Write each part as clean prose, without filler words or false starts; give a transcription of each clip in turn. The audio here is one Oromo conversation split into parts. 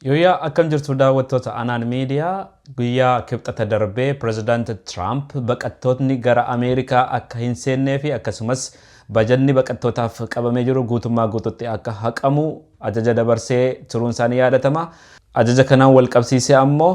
Yooyyaa, akkam jirtu daawwattoota Anaan Miidiyaa? Guyyaa Kibxata darbee Pireezidaanti Tiraamp baqattootni gara Ameerikaa akka hin seennee fi akkasumas bajanni baqattootaaf qabamee jiru guutummaa guututti akka haqamu ajaja dabarsee turuun isaanii yaadatama. Ajaja kanaan wal qabsiisee ammoo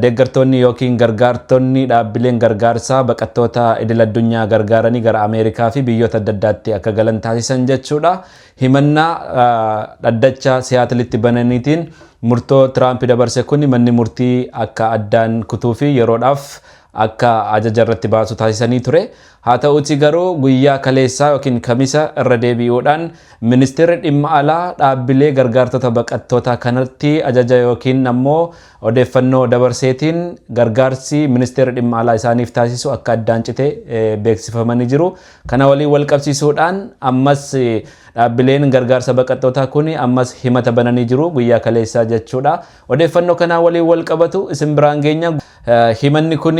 deeggartoonni yookiin gargaartonni dhaabbileen gargaarsaa baqattoota idil addunyaa gargaaranii gara Ameerikaa fi biyyoota adda addaatti akka galan taasisan jechuudha. Himannaa dhaddacha Siyaatilitti bananiitiin murtoo Tiraamp dabarse kun manni murtii akka addaan kutuu fi yeroodhaaf akka ajaja irratti baasu taasisanii ture. Haa ta'uuti garuu guyyaa kaleessaa yookiin Kamisa irra deebi'uudhaan ministeerri dhimma alaa dhaabbilee gargaartota baqattootaa kanatti ajaja yookiin ammoo odeeffannoo dabarseetiin gargaarsi ministeerri dhimma alaa isaaniif taasisu akka addaan cite beeksifamanii jiru. Kana waliin wal qabsiisuudhaan ammas dhaabbileen gargaarsa baqattootaa kun ammas himata bananii jiru guyyaa kaleessaa jechuudha. Odeeffannoo kanaa waliin wal qabatu isin biraan geenya. Himanni kun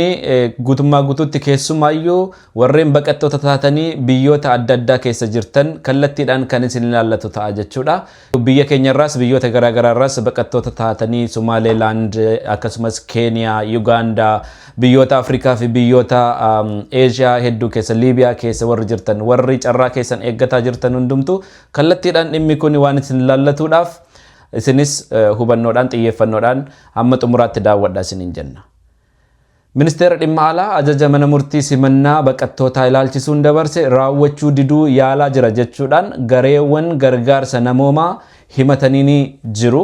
guutummaa guutuutti keessumaayyuu warreen baqattoota taatanii biyyoota adda addaa keessa jirtan kallattiidhaan kan isin ilaallatu ta'a jechuudha. Biyya keenyarraas, biyyoota garaagaraarraas baqattoota taatanii Somaalilaand, akkasumas Keeniyaa, Yugaandaa, biyyoota Afrikaa fi biyyoota Eeshiyaa hedduu keessa, Liibiyaa keessa warri jirtan, warri carraa keessan eeggataa jirtan hundumtu kallattiidhaan dhimmi kun waan isin ilaallatuudhaaf isinis hubannoodhaan, xiyyeeffannoodhaan hamma xumuraatti daawwadha isiniin jenna. Ministeera dhimma alaa ajaja mana murtii simannaa baqattootaa ilaalchisuun dabarse raawwachuu diduu yaalaa jira jechuudhaan gareewwan gargaarsa namoomaa himatanii jiru.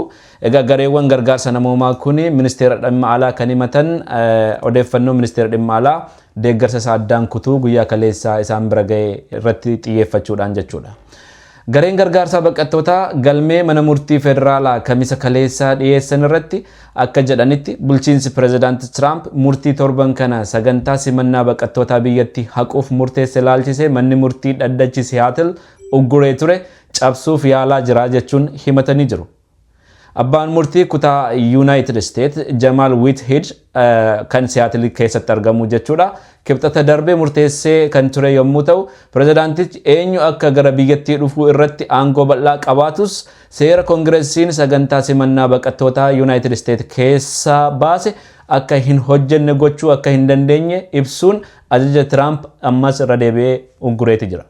Egaa gareewwan gargaarsa namoomaa kun ministeera dhimma alaa kan himatan odeeffannoo ministeera dhimma alaa deeggarsa isaa addaan kutuu guyyaa kaleessaa isaan bira ga'e irratti xiyyeeffachuudhaan jechuudha. Gareen gargaarsaa baqattootaa galmee mana murtii federaalaa Kamisa kaleessaa dhiyeessan irratti akka jedhanitti, bulchiinsi Pireezidaanti Tiraamp murtii torban kana sagantaa simannaa baqattootaa biyyatti haquuf murteesse ilaalchisee manni murtii dhaddachi Siyaatil ugguree ture cabsuuf yaalaa jira jechuun himatanii jiru. Abbaan murtii kutaa Yuunaayitid Isteet Jamaal Wiithid kan Siyaatil keessatti argamu jechuudha. Kibxata darbee murteessee kan ture yommuu ta'u, pireezidaantichi eenyu akka gara biyyattii dhufuu irratti aangoo bal'aa qabaatus, seera koongireesiin sagantaa simannaa baqattootaa Yuunaayitid Isteet keessaa baase akka hin hojjenne gochuu akka hin dandeenye ibsuun ajaja Tiraamp ammas irra deebi'ee uggureeti jira.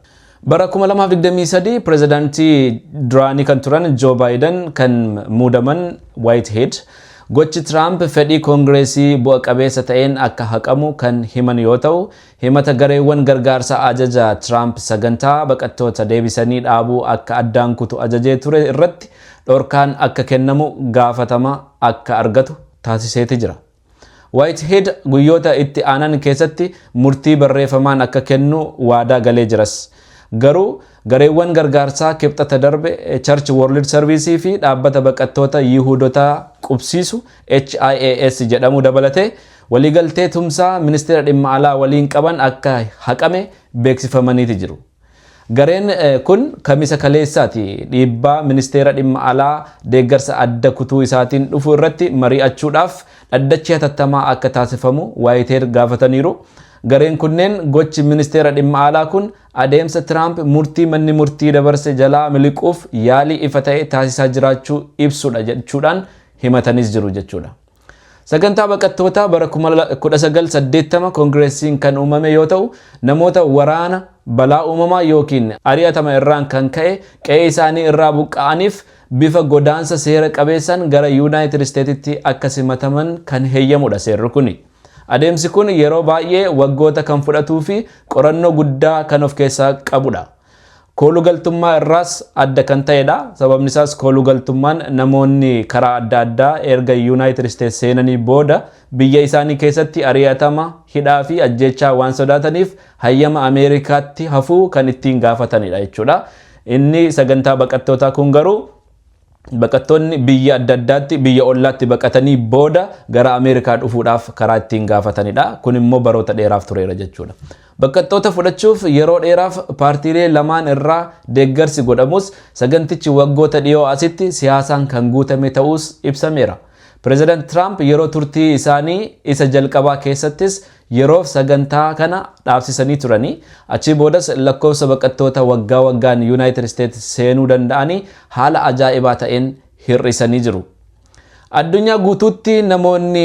Bara 2023 pireezidaantii duraanii kan turan Joo Baayiden kan muudaman Whitehead gochi Tiraamp fedhii koongireesii bu'a qabeessa ta'een akka haqamu kan himan yoo ta'u, himata gareewwan gargaarsa ajaja Tiraamp sagantaa baqattoota deebisanii dhaabuu akka addaan kutu ajajee ture irratti dhorkaan akka kennamu gaafatama akka argatu taasiseeti jira. Whitehead guyyoota itti aanan keessatti murtii barreeffamaan akka kennu waadaa galee jiras. Garuu gareewwan gargaarsaa Kibxata darbe Church World Service fi dhaabbata baqattoota Yihuudotaa qubsiisu HIAS jedhamu dabalatee waliigaltee tumsaa ministeera dhimma alaa waliin qaban akka haqame beeksifamaniiti jiru. Gareen kun Kamisa kaleessaati dhiibbaa ministeera dhimma alaa deeggarsa adda kutuu isaatiin dhufu irratti mari'achuudhaaf dhaddachi hatattamaa akka taasifamu Whitehead gaafataniiru. Gareen kunneen gochi ministeera dhimma alaa kun adeemsa Tiraamp murtii manni murtii dabarse jalaa miliquuf yaalii ifa ta'e taasisaa jiraachuu ibsudha jechuudhaan himatanis jiru jechuudha. Sagantaa baqattootaa bara 1980 koongireesiin kan uumame yoo ta'u, namoota waraana, balaa uumamaa yookiin ari'atama irraan kan ka'e qe'ee isaanii irraa buqqa'aniif bifa godaansa seera qabeessan gara Yuunaayitid Isteetitti akka simataman kan heeyyamudha seerri kuni. Adeemsi kun yeroo baay'ee waggoota kan fudhatuu fi qorannoo guddaa kan of keessaa qabudha. Koolugaltummaa irraas adda kan ta'edha. Sababni isaas koolugaltummaan namoonni karaa adda addaa erga Yuunaayitid Isteets seenanii booda biyya isaanii keessatti ari'atama, hidhaa fi ajjeechaa waan sodaataniif hayyama Ameerikaatti hafuu kan ittiin gaafatanidha jechuudha. Inni sagantaa baqattootaa kun garuu baqattoonni biyya adda addaatti, biyya ollaatti baqatanii booda gara Ameerikaa dhufuudhaaf karaa ittiin gaafatanidha. Kun immoo baroota dheeraaf tureera jechuudha. Baqattoota fudhachuuf yeroo dheeraaf paartiilee lamaan irraa deeggarsi godhamus, sagantichi waggoota dhiyoo asitti siyaasaan kan guutame ta'uus ibsameera. Pireezidaant Tiraamp yeroo turtii isaanii isa jalqabaa keessattis yeroof sagantaa kana dhaabsisanii turanii, achii boodas lakkoofsa baqattoota waggaa waggaan Yuunaayitid Isteets seenuu danda'anii haala ajaa'ibaa ta'een hir'isanii jiru. Addunyaa guutuutti namoonni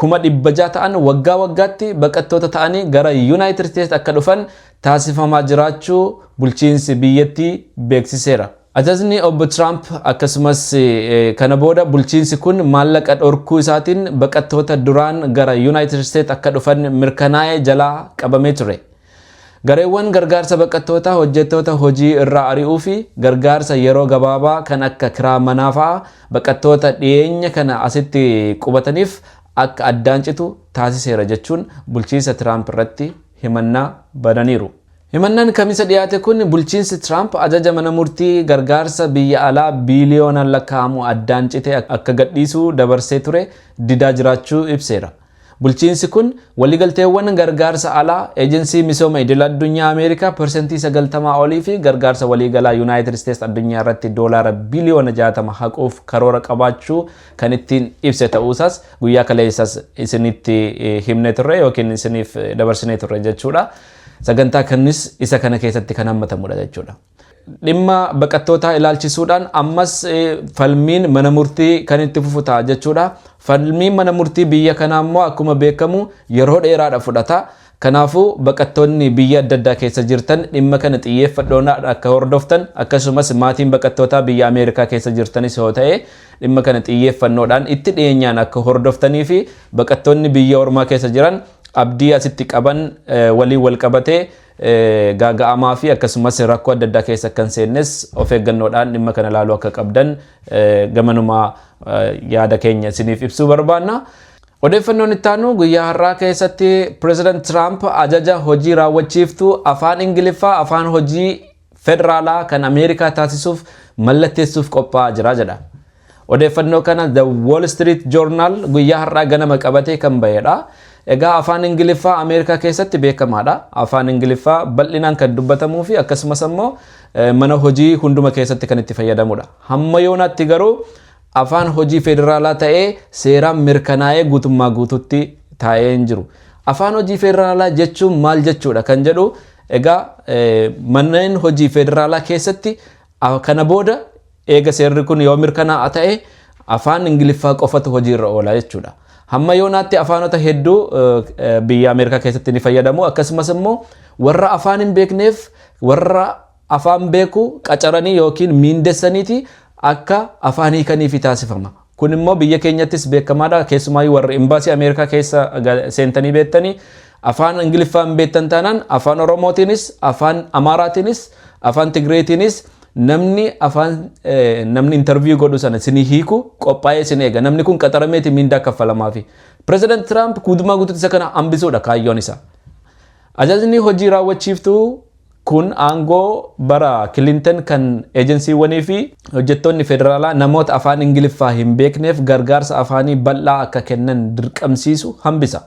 600,000 ta'an waggaa waggaatti baqattoota ta'anii gara Yuunaayitid Isteets akka dhufan taasifamaa jiraachuu bulchiinsi biyyattii beeksiseera. Ajajni obbo Tiraamp akkasumas kana booda bulchiinsi kun maallaqa dhorkuu isaatiin baqattoota duraan gara Yuunaayitid Isteets akka dhufan mirkanaa'ee jalaa qabamee ture. Gareewwan gargaarsa baqattootaa hojjettoota hojii irraa ari'uu fi gargaarsa yeroo gabaabaa kan akka kiraa manaa fa'aa baqattoota dhiyeenya kana asitti qubataniif akka addaan citu taasiseera jechuun bulchiinsa Tiraamp irratti himannaa bananiiru. Himannaan Kamisa dhiyaate kun bulchiinsi Tiraamp ajaja mana murtii gargaarsa biyya alaa biiliyoonaan lakkaa'amu addaan cite akka gadhiisuu dabarsee ture didaa jiraachuu ibseera. Bulchiinsi kun waliigalteewwan gargaarsa alaa Ejensii Misooma Idil Addunyaa Ameerikaa 90% olii fi gargaarsa waliigalaa Yuunaayitid Isteets addunyaa irratti doolaara biliyoona 60 haquuf karoora qabaachuu kan ittiin ibse ta'uusaas guyyaa kaleessas isinitti himne turre yookiin isiniif dabarsinee turre jechuudha. Sagantaa kanis isa kana keessatti kan hammatamudha jechuudha. Dhimma baqattootaa ilaalchisuudhaan ammas falmiin mana murtii kan itti fufu ta'a jechuudha. Falmiin mana murtii biyya kanaa immoo akkuma beekamu yeroo dheeraadha fudhata. Kanaafuu baqattoonni biyya adda addaa keessa jirtan dhimma kana xiyyeeffadhoon akka hordoftan, akkasumas maatiin baqattootaa biyya Ameerikaa keessa jirtanis yoo ta'e dhimma kana xiyyeeffannoodhaan itti dhiyeenyaan akka hordoftanii fi baqattoonni biyya ormaa keessa jiran abdii asitti qaban waliin wal qabatee gaaga'amaa fi akkasumas rakkoo adda addaa keessa akka hin seennes of eeggannoodhaan dhimma kana ilaaluu akka qabdan gamanumaa yaada keenya isiniif ibsuu barbaanna. Odeeffannoon itti aanu guyyaa har'aa keessatti Pireezidant Tiraamp ajaja hojii raawwachiiftuu afaan Ingiliffaa afaan hojii federaalaa kan Ameerikaa taasisuuf mallatteessuuf qophaa'aa jira jedha. Odeeffannoo kana The Wall Street Journal guyyaa har'aa ganama qabatee kan bahedha. Egaa afaan Ingiliffaa Ameerikaa keessatti beekamaadha. Afaan Ingiliffaa bal'inaan kan dubbatamuu fi akkasumas immoo mana hojii hunduma keessatti kan itti fayyadamudha. Hamma yoonaatti garuu afaan hojii federaalaa ta'ee seeraan mirkanaa'ee guutummaa guututti taa'ee hin jiru. Afaan hojii federaalaa jechuun maal jechuudha kan jedhu, egaa manneen hojii federaalaa keessatti kana booda eega seerri kun yoo mirkanaa'a ta'e afaan Ingiliffaa qofatu hojiirra oola jechuudha. Hamma yoonaatti afaanota hedduu biyya Ameerikaa keessatti ni fayyadamu. Akkasumas immoo warra afaan hin beekneef warra afaan beeku qacaranii yookiin miindessaniiti akka afaan hiikaniif taasifama. Kun immoo biyya keenyattis beekamaadha. Keessumaayyuu warri imbaasii Ameerikaa keessa seentanii beektanii, afaan Ingiliffaa hin beektan taanaan afaan Oromootiinis, afaan Amaaraatiinis, afaan Tigreetiinis namni afaan namni interview godhu sana isinii hiiku qophaa'ee isin eega. Namni kun qaxarameeti miindaa kaffalamaafi. Pireezidant Tiraamp guutummaa guutuutti isa kana hambisuudha kaayyoon isaa. Ajajni hojii raawwachiiftuu kun aangoo bara Kilinton kan ejensiiwwanii fi hojjettoonni federaalaa namoota afaan Ingiliffaa hin beekneef gargaarsa afaanii bal'aa akka kennan dirqamsiisu hambisa.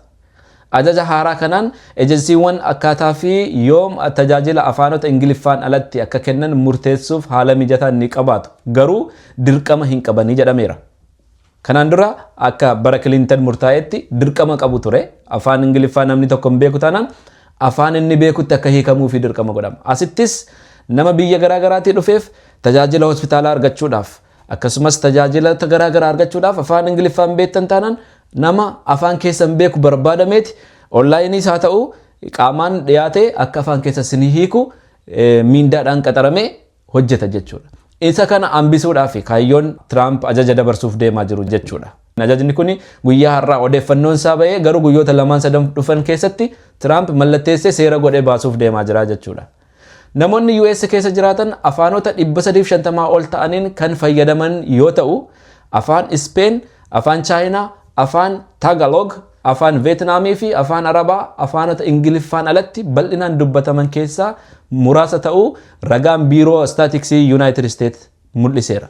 Ajaja haaraa kanaan ejensiiwwan akkaataa fi yoom tajaajila afaanota Ingiliffaan alatti akka kennan murteessuuf haala mijataa ni qabaatu. Garuu dirqama hin qabanii jedhameera. Kanaan dura akka bara Kilinton murtaa'etti dirqama qabu ture. Afaan Ingiliffaa namni tokko hin beeku taanaan afaan inni beekutti akka hiikamuu fi dirqama godhama. Asittis nama biyya garaagaraatii dhufeef tajaajila hospitaalaa argachuudhaaf, akkasumas tajaajila garaagaraa argachuudhaaf afaan Ingiliffaa hin beektan taanaan nama afaan keessan beeku barbaadameeti onlaayiniis haa ta'u qaamaan dhiyaatee akka afaan keessa isinii hiiku miindaadhaan qaxaramee hojjeta jechuudha. Isa kana hambisuudhaaf kaayyoon Tiraamp ajaja dabarsuuf deemaa jiru jechuudha. Ajajni kun guyyaa har'aa odeeffannoon isaa bahee garuu guyyoota lamaan sadan dhufan keessatti Tiraamp mallatteessee seera godhee baasuuf deemaa jira jechuudha. Namoonni US keessa jiraatan afaanota 350 ol ta'aniin kan fayyadaman yoo ta'u, afaan Ispeen, afaan Chaayinaa, afaan Tagalog, afaan Veetnaamii fi afaan Arabaa afaanota Ingiliffaan alatti bal'inaan dubbataman keessaa muraasa ta'uu ragaan Biiroo Staatiksii Yuunaayitid Isteet mul'iseera.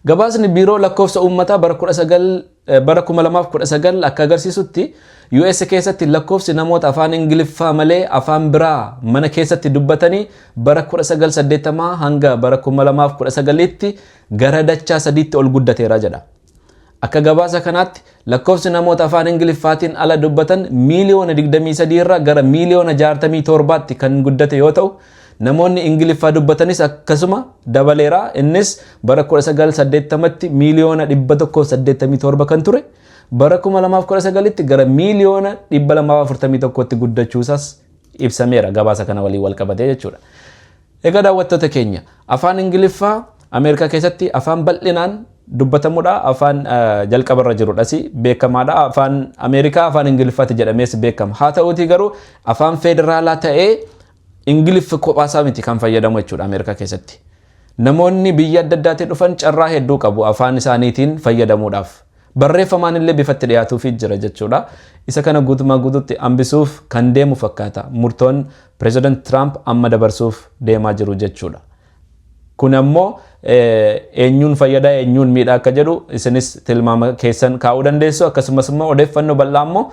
Gabaasni Biiroo Lakkoofsa Uummataa bara 19 bara 2019 akka agarsiisutti US keessatti lakkoofsi namoota afaan Ingiliffaa malee afaan biraa mana keessatti dubbatanii bara 1980 hanga bara 2019tti gara dachaa sadiitti ol guddateera jedha. Akka gabaasa kanaatti lakkoofsi namoota afaan Ingiliffaatiin ala dubbatan miiliyoona 23 irraa gara miiliyoona 67tti kan guddate yoo ta'u, Namoonni Ingiliffaa dubbatanis akkasuma dabaleera. Innis bara 1980tti miiliyoona 187 kan ture, bara 2019tti gara miiliyoona 241tti guddachuusaas ibsameera gabaasa kana waliin wal qabatee jechuudha. Egaa daawwattoota keenya, afaan Ingiliffaa Ameerikaa keessatti afaan bal'inaan dubbatamudha. Afaan jalqabarra jirudhas beekamaadha. Afaan Ameerikaa afaan Ingiliffaatti jedhamees beekama. Haa ta'uutii garuu afaan federaalaa ta'ee Ingiliffi kophaasaa miti kan fayyadamu jechuudha Ameerikaa keessatti. Namoonni biyya adda addaatii dhufan carraa hedduu qabu afaan isaaniitiin fayyadamuudhaaf. Barreeffamaan illee bifatti dhiyaatuufii jira jechuudha. Isa kana guutumaa guututti hambisuuf kan deemu fakkaata murtoon Pireezidant Tiraamp amma dabarsuuf deemaa jiru jechuudha. Kun ammoo eenyuun fayyada, eenyuun miidhaa akka jedhu isinis tilmaama keessan kaa'uu dandeessu. Akkasumas immoo odeeffannoo bal'aa immoo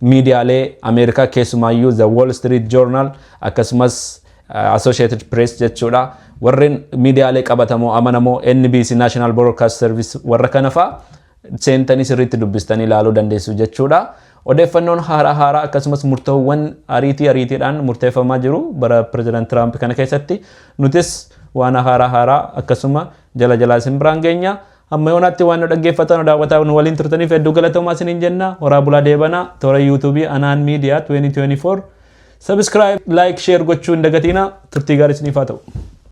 miidiyaalee Ameerikaa, keessumaayyuu The Wall Street Journal akkasumas Associated Press jechuudha. Warreen miidiyaalee qabatamoo amanamoo, NBC, National Broadcast Service, warra kana fa'a seentanii sirriitti dubbistanii ilaaluu dandeessu jechuudha. Odeeffannoon haaraa haaraa akkasumas murtoowwan ariitii ariitiidhaan murteeffamaa jiru bara Pireezidant Tiraamp kana keessatti nutis waan haaraa haaraa akkasuma jala jalaa isin biraan geenya. Hamma yoonaatti waan nu dhaggeeffatan, daawwataa nu waliin turtaniif hedduu galatoomaa isiniin jenna. Horaa bulaa deebanaa. Toora YouTubeii Anaan Miidiyaa 2024 subscribe, like, share gochuu hin dagatinaa. Turtii gaarii isiniif haa ta'u.